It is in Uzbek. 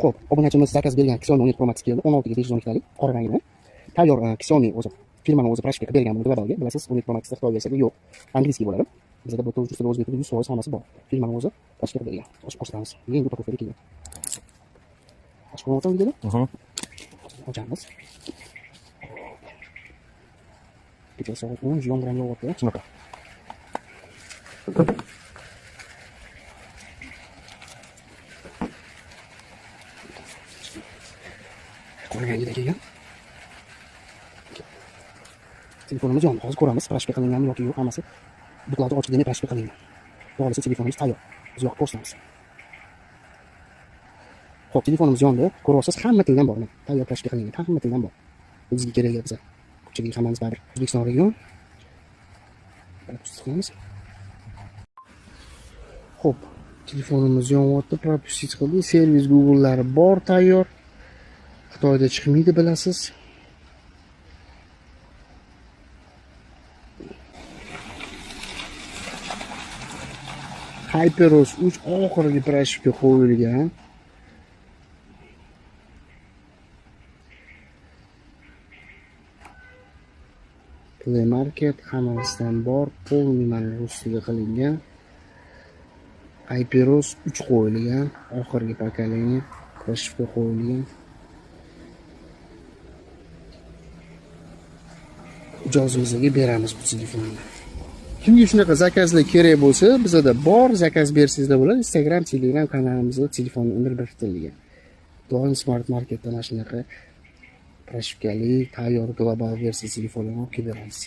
Xo'p, obunachimiz zakaz bergan Xiaomi 17 Pro Max keldi. 16 ga 512 talik qora rangini. Tayyor Xiaomi o'zi firmani o'zi proshka qilib bergan buni globalga. Bilasiz, 17 Pro Maxda Xitoy versiyasi yo'q. Angliyskiy bo'ladi. Bizda bu rus tilida, o'zbek tilida 100% hammasi bor. Firmani o'zi proshka qilib bergan. Ochib ko'rsatamiz. Yangi upakovkada kelgan. Ochib ko'ryapsizmi videoda? Ochamiz. Kecha soat 10 yomg'ir ham yog'yapti. Shunaqa. Qora rangida kelgan. Telefonimiz yondi. Hozir ko'ramiz, proshka qilinganmi yoki yo'q, hammasi buklarda ochiq demak proshka qilingan. Xudo xohlasa telefonimiz tayyor. Biz yoqib ko'rsatamiz. Xo'p, telefonimiz yondi. Ko'ryapsiz, hamma tildan bor. Tayyor proshka qilingan, hamma tildan bor. Bizga kerak bizga. Ko'pchilik hammamiz baribir O'zbekiston region. Propustить qilamiz. Xo'p, telefonimiz yonyapti, propustить qildik. Servis Google'lari bor, tayyor. Xitoyda chiqmaydi, bilasiz. HyperOS 3 oxirgi proshka qo'yilgan. Play Market hammasidan bor, polniy mana rus tilida qilingan. HyperOS 3 qo'yilgan, oxirgi pokoleniya proshka qo'yilgan. Ijozimizga beramiz bu telefonni. Kimga shunaqa zakazlar kerak bo'lsa, bizada bor, zakaz bersangizlar bo'ladi. Instagram, Telegram kanalimizda telefonni umr berkitilgan. Doim Smart Marketda mana shunaqa proshkali, tayyor global versiya telefonlarni olib kelib beramiz.